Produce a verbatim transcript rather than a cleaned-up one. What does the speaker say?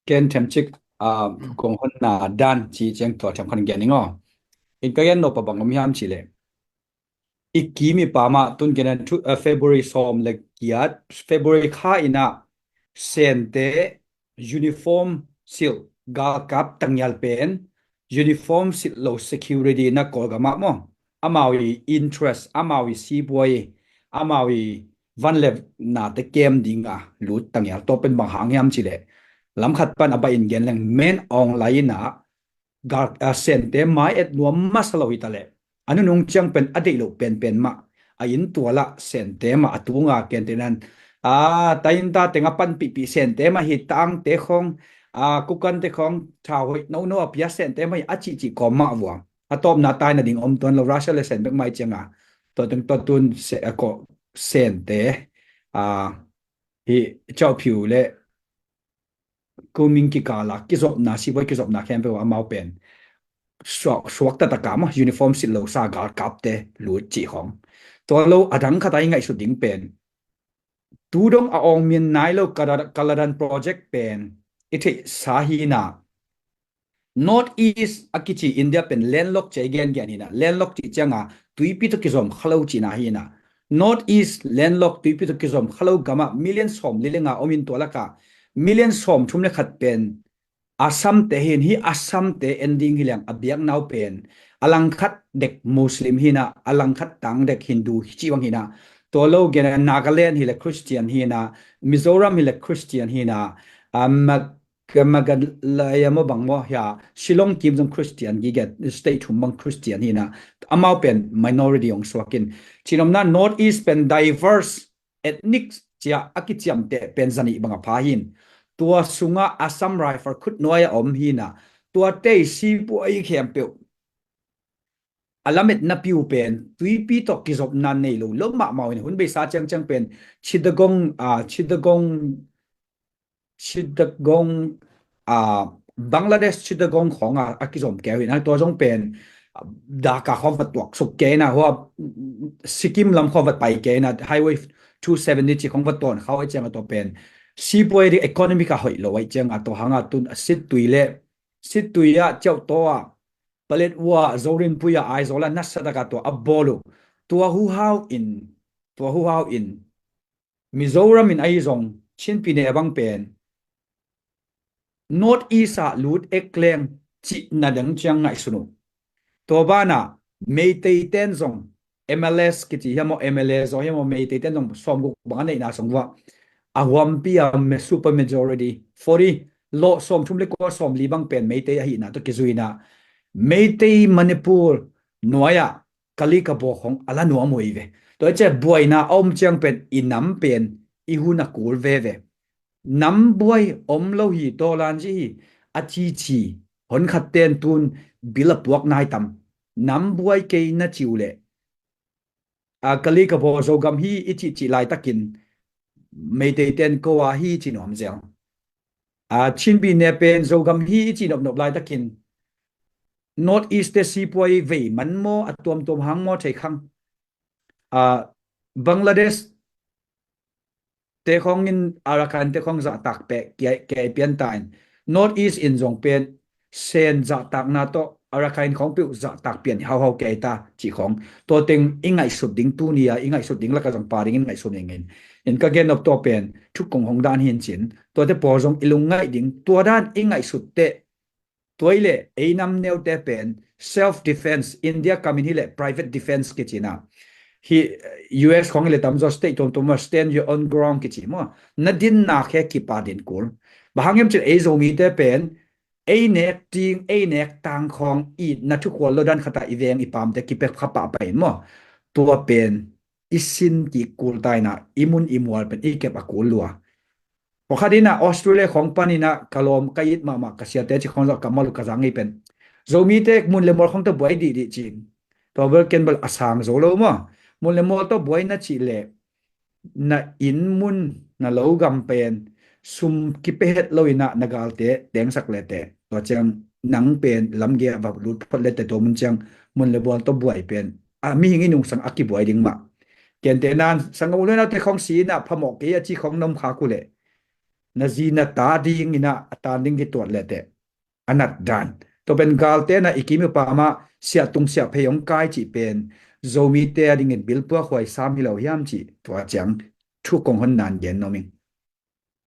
Ken themcik, ah, kong honna dan ci ciang tua themkhat gen ning aw. In ka gen nop a bang om hiam cileh, i kim i pam ah tun gen an thu, ah, February sawm le giat, February kha in ah Sente uniform silh galkap tangial pen uniform silh lo security na Kawlgam ah maw, amau i interest, amau i sipuai, amau i van le nate kem ding a lut tangial. Tua pen bang hang hiam cileh, lamkhat pan a ba in gen leng Men Aung Hlaing in ah gal, ah, Sente mai et nuam masa lo hi taleh, a nunung ciang pen a deih loh penpen mah a inn tual ah Sente mah a tunga kente nan, ah, ta inn ta teng a panpihpih Sente mah hi, tangte khong, ah, kukante khong thau hoih nono a pia Sente mah hi a cihcih kawm mah vua. A tawpna tai nading om tuan lo, Russia le Sen bek mai cianga tua teng tua tun se, ah, ko Sente, ah, hi Kyaw Pyu le Kyaw Min kikal a kizopna, sipuai kizopna khempeuh ah amau pen suak, suak taktak a maw, uniform silh lo sa galkapte lut cih khong. Tua lo a dang khat a i ngaihsut ding pen, tu dong a awng min nai lo Kala-, Kaladan project pen i theihsa hi in ah, North East a kici India pen landlock ci a i gengen hi in ah, landlock cih cianga tuipi tawh kizom kha lo cihna hi in ah, North East landlock, tuipi tawh kizom kha lo gam ah million sawm li le nga om in tua lak ah million sawm thum le khat pen Assamte hi in, hih Assamte en ding hi leng a biakna uh pen a langkhat dek Muslim hi in ah, a langkhat tang dek Hindu hi cih bang hi in ah. Tua lo gen a Nagaland hi le Christian hi in ah, Mizoram hi le Christian hi in ah, ah, Mag-, Meghalaya maw bang maw hia, Shillong kim zong Christian, gige state thum bang Christian hi in ah, amau pen minority hong suak in. Cinomna North East pen diverse ethnic cia a kiciamteh pen zanih bang a pha hi in. Tua sungah Assam Rifle khutnuai a om hi in ah, tuate i sipuai khempeuh a lametna piu pen tuipi tawh kizopna nei lo, lo mahmah in, hun beisa ciangciang pen Chittagong, ah, Chittagong, Chittagong, ah, Bangladesh Chittagong khawng a, a kizom keu hi in ah, tua zong pen, ah, Dhaka khawng va tuak suk kei in ah, hua, mm, Sikkim lam khawng va pai kei in ah, Highway two seventy ci khawng va tawn khau ahih ciang a tua pen sipuai ding economic a hoih lo ahih ciang a tua hang a tun a Sittwe le, Sittwe ah, Kyauktaw ah, Paletwa, Zorinpui ah, Aizawl ah nasa tak a tua a bawl uh. Tua huhau in, tua huhau in Mizoram in ahi zong Chin pyine bang pen North East ah lut ek leng cihna dang ciang ngaihsun uh. Tua banah Meitei ten zong M L S kici hiam aw, M L A zaw hiam aw, Meitei ten zong sawmguk bang a neihna song vua a huampi a me-, super majority, forty, lawh sawmthum le kua, sawmli bang pen Meitei ahihna tawh kizui in ah, Meitei Manipur nuai ah Kalay Kabaw khong a la nuam uh hi ve. Tua i ciah buaina a om ciang pen i nam pen i hun a kul veve. Nam buai om lo hi, tawlan zi hi, a cici, hon khat ten tun bil a puak nai tam. Nam buai kei na ci uh leh, a, Kalay Kabaw Zogam hi i cihcih laitakin Meitei ten ko a hi ci nuam zel. A, Chin pyine pen Zogam hi i ci nopnop laitakin North East te sipuai vei man maw, a tuamtuam hang maw thei khang. A, Bangladesh te khawng in Arakan te khawng zahtak peh kia, kia i pian ta in, North East in zong pen Sen zahtakna tawh Arakan khawng peuh zahtak pian hauhau kia i ta cih khawng. Tua teng i ngaihsut ding, tuni a i ngaihsut ding lakah zong pa ding in ngaihsut ning in. In ka gen nop tua pen thukong hong dan hi in cin, tuate pawl zong i lungngaih ding, tua dan i ngaihsut teh, tua i leh ei nam neute pen self defense, India kam in hi leh private defense kici in ah. Hi, U S khawng hi leh tamzaw state tuamtuam ah stand your own ground kici maw. Na dinna khe kipa din kul. Bang hang hiam cih leh ei Zomite pen ei nek ding, ei nek tang khawng i na thukhual lo dan khat ah i veng i pamte kipia kha pahpah in maw. Tua pen i sin kik kul ta in ah, i mun i mual pen i kep a kul lua. Pawlkhat in ah Australia khawng pan in ah ka lawm ka it mahmah ka siate cih khawng zong ka mal uh ka zang ngei pen, Zomite mun le mual khawng tawh buai dihdih cin. Tua bel ken bel a sang zo lo maw. Mun le mual tawh buai na cih leh na inn mun, na lo gam pen sum kipia het lo in ah na galte tengsak le teh, tua ciang nang pen lamgei ah va lut phot le teh, tua mun ciang mun le mual tawh buai pen a mihing i nungsang a kibuai ding mah. Kente nan sanggam u le naute khawng si in ah phamawh kei a ci khawng na om khak uh leh, na zi na ta dingin ah a tan ding kituat lehteh a nat dan. Tua pen galte na i kim i pam ah siahtung siahphei hong kai cih pen Zomite a dingin bilpuak huai sam hi lo hiam cih tua ciang thu kong hon nan gen nuam ing.